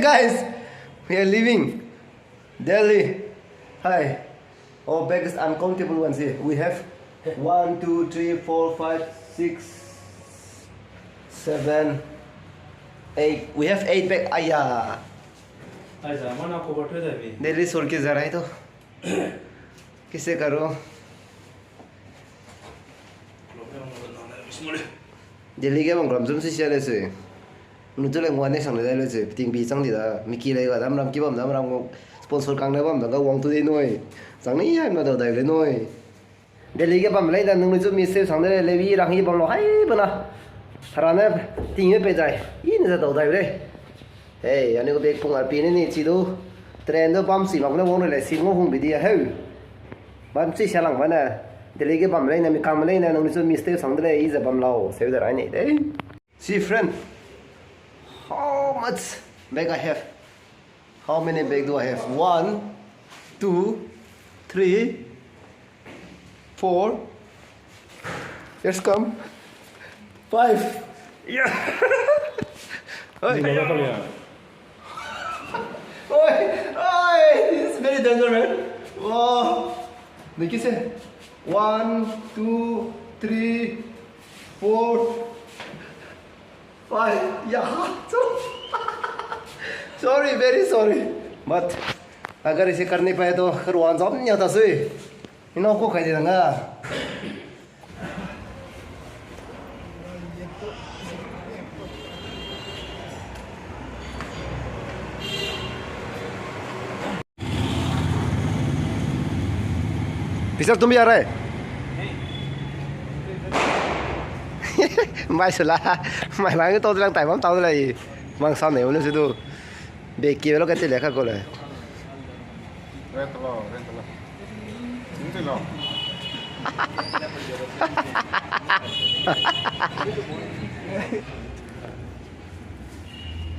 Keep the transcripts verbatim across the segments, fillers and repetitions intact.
Guys, we are leaving Delhi. Hi. Oh, bag is uncountable one. See, we have one, two, three, four, five, six, seven, eight. We have eight bag. Aya. Aiza, mana cover to da bi. Delhi sor ke za raha hai to. Kaise karo? Delhi ge bam gram zum si sia le sui. Nu tu le ngua ne sang le dai le sui. Ting bi chang di da. Miki le ga dam ram ki bam dam ram sponsor kang ne bam da ga wang tu de noi. Chang ni hai ma da dai le noi. Delhi ge bam lei da nung lu chu mi seu sang de le, le bi rang hi bam lo hai bana. Hera ne ting me pe dai. I ne za dau dai le. Hey, ani ko bag pung ar pi ne ni chi du. Train du bam si mak ne wang le si ngo hung bi di heu. Bam chi sia lang bana. Delhi ge bam lei na mi kam lei na nung lu chu mi seu sang de le i za bam lau. Seu da rai ni de. See, friend, how much bag I have? How many bag do I have? One, two, three, four. Here's come. Five. Yeah. Oi. Oi, oi, this is very dangerous, man. Wow. Dekhi se. One, two, three, four. Five. Yeah. Sorry, very sorry. But अगर ऐसे करने पाए तो फिर वहाँ जॉब नहीं आता सोई। Ina ko kai de nga. Picture tum ya re. Mai sula, mai lang to lang tai mam tau lai. Mang sa ne ulu sidu. Beki lo ka tile ka ko le. Rent lo, rent lo. Rent lo.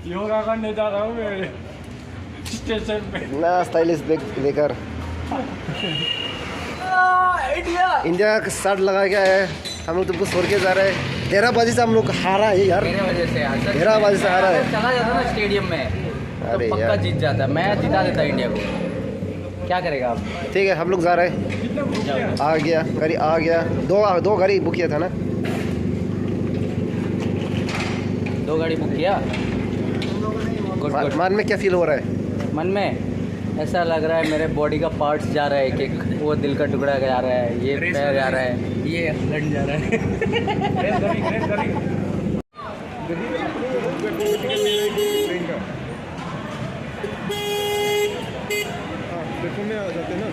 Yoga करने जा रहा हूँ मैं। Station पे। ना, stylish bag लेकर। आ, India। India का shirt लगा के आए हैं। हम लोग तुमको छोड़ के जा रहे हैं। तेरह बजे से हम लोग हारा है यार। तेरह बजे से यार। तेरह बजे से हारा है। चला जाता ना stadium में, तो अरे पक्का यार। जीत जाता। मैं जिता देता India को। क्या करेगा आप? ठीक है, हम लोग जा रहे हैं। जाओ। आ गया, गाड़ी आ गया। दो, दो गाड़ी book किया था ना? दो गाड़ी book किया? Good, मन, good। मन में क्या feel हो रहा है? मन में ऐसा लग रहा है मेरे body का parts जा रहा है, एक एक, वो दिल का टुकड़ा जा रहा है, ये पैर जा रहा है, ये हड्डी जा रहा है। हाँ, देखो, मैं आ जाते ना।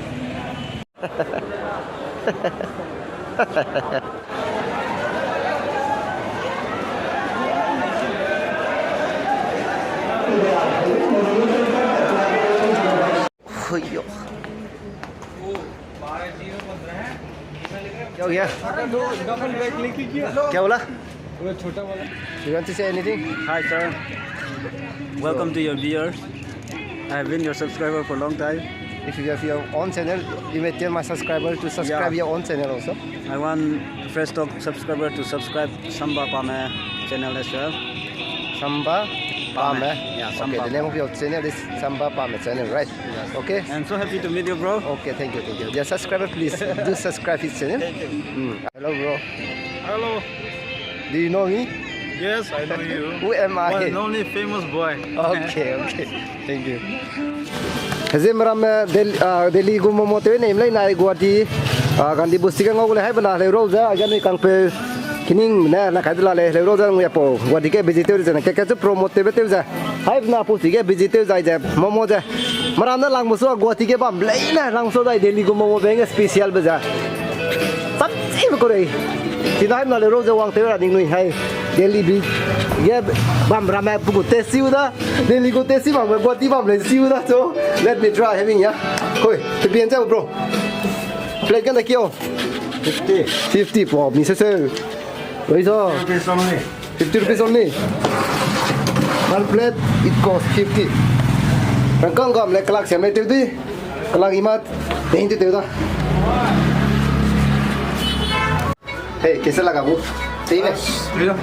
Hoyo. क्या हो गया? अरे, दो डबल बैग लेके गया। क्या बोला? वो छोटा वाला। You want to say anything? Hi, sir. Welcome to your viewers. I have been your subscriber for a long time. If you have your own channel, you may tell my subscriber to subscribe your own channel also. I want Fresh Talk subscriber to subscribe Samba Pame channel as well. Samba Pame. Pame. Yeah, Samba Pame. Okay, the name of your channel is Samba Pame channel, right? Yes. Okay. I'm so happy to meet you, bro. Okay, thank you, thank you. Dear subscriber, please do subscribe his channel. Thank you. Mm. Hello, bro. Hello. Do you know me? Yes, I know you. Who am I? One and only famous boy. Okay, okay. Thank you. Hezim ram, eh, Del-, ah, Delhi gu momo tew ne imlei nai Guwahati, ah, Gandhi Bosti ge ngau gu le hai bena le rol ze, aga ni kangpeu kining ne na kai de la le, le rol ze ngui apo, Guwahati ge visit tew ze ne, ke ke chu promote tew be tew ze. Hai bena pu ti ge visit tew zai ze, momo ze. Maram ne lang musu Guwahati ge bam lei ne, lang musu zai Delhi gu momo beng special be ze. Sap si be ko rei. Ti nai na le rol ze wang tew ra ding nui hai. Delhi bi ge bam ramme pu gu test siu da. Delhi gu test si bam, Guwahati bam le siu da. So, let me try having, yeah. Hoi, te bien za bro. Plate kan da kio. Fifty. Fifty po, mi se se. Wei so. Fifty rupees only. Fifty rupees only. One plate, it cost fifty. Rangkang gam le kelak siam le tew di. Kelak imat, ding tew tew da. Hey, कैसा लगा वो? सही है? Freedom.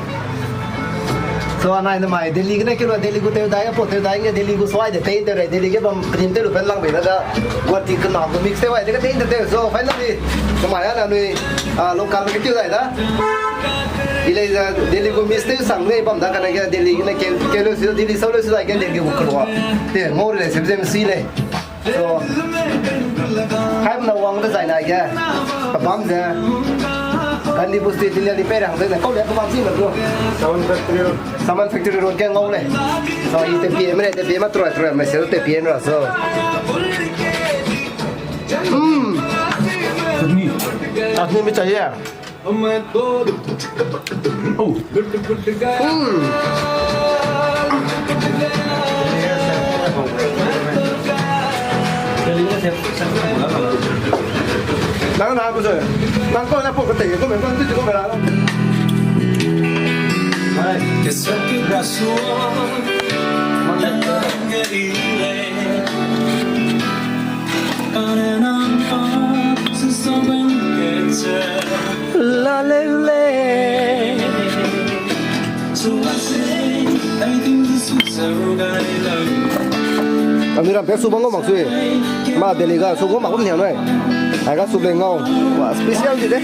So, anai namai Delhi gene keu lu, Delhi gu tew dai, aipau tew dai nge Delhi gu suai de tei tew rei, Delhi ge bam prim tew lu pen lang bei da, Guwahati kena gu mix tew wai de ke tei tew tew. So, finally, namai anui, ah, local ge tew dai da. I lei ze Delhi gu mix tew sang lei bam da kane ge Delhi gene keu, keu lu si, Delhi sau lu si dai ge Delhi gu kelua. Te, ngau lei, sebzem si lei. So, haimna wang de zai na ge, pebam ze, Gandhi Basti Delhi di pei rang de ne, kau le pebam si me du. Saman Factory Road. Saman Factory Road ge ngau lei. So, i te pie me ne, te pie me troi, troi me se te pie ra, so. Hmm. Chutney. Chutney bhi chahiye. Oh. Hmm. Nang na bu se. Nang ko na po ko te ko me ko tu ko me la. La le le. Ami ram pe su bang ngau mak sui. Ma Delhi ga su ngau mak kum niam nai. Ai ga su le ngau. Wa special di de.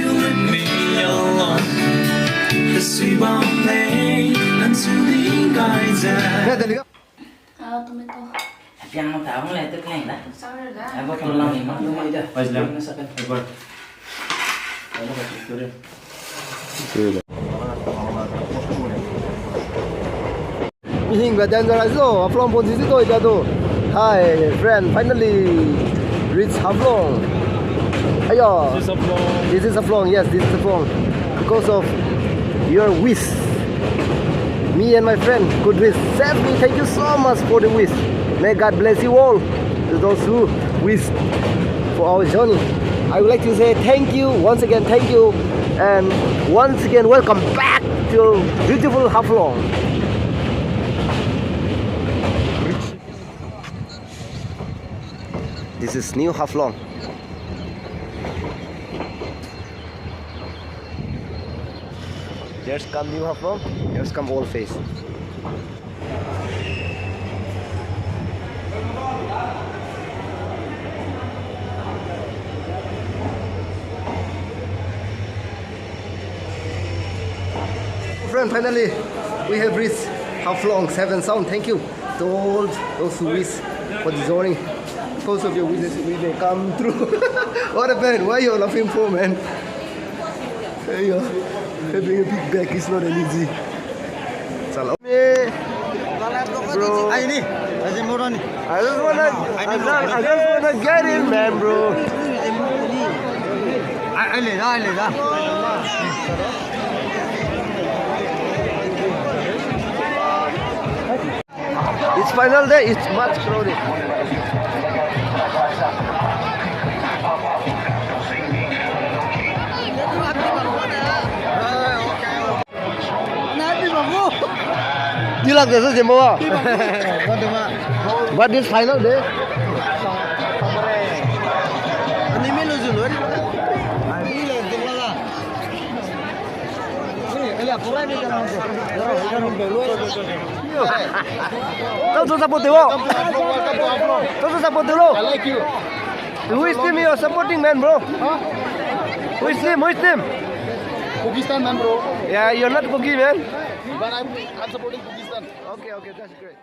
Ne Delhi ga. Ah, tomato. Piang ma ta bang le te pleng da. Sorry da. Ai, bottle lang ni ma. Ai, lang. Ai, bot. Ai, bot. Sorry. Hing ba dangerous lo, Haflong pon sisi toi da do. Hi friend, finally reach Haflong. Ayo. This is Haflong. This is Haflong, yes, this is Haflong. Because of your wish, me and my friend could reach safely. Thank you so much for the wish. May God bless you all, to those who wish for our journey. I would like to say thank you, once again, thank you, and once again, welcome back to beautiful Haflong. This is New Haflong. Here's come New Haflong, here's come old face. Friend, finally, we have reached Haflong Seven Sound. Thank you to all those who wish for the journey. Because of your wishes, we may come through. What happened? Why you laughing for, man? Hey, yo, having a big bag is not an easy. Salam. Bro. Ai ni, ai ni, bro ni. I just wanna, I just, I just wanna get in, man, bro. Ai, ai, le da, ai, le da. It's final day, it's much crowded. Di lak de se jembo. But this final day. Tau tu support de wo. Tau tu support de lo. I like you. Which team you are supporting, man, bro? Huh? Which team? Which team? Pakistan, man, bro. Yeah, you're not Kuki, man. But I'm, I'm supporting Pakistan. Okay, okay, that's great.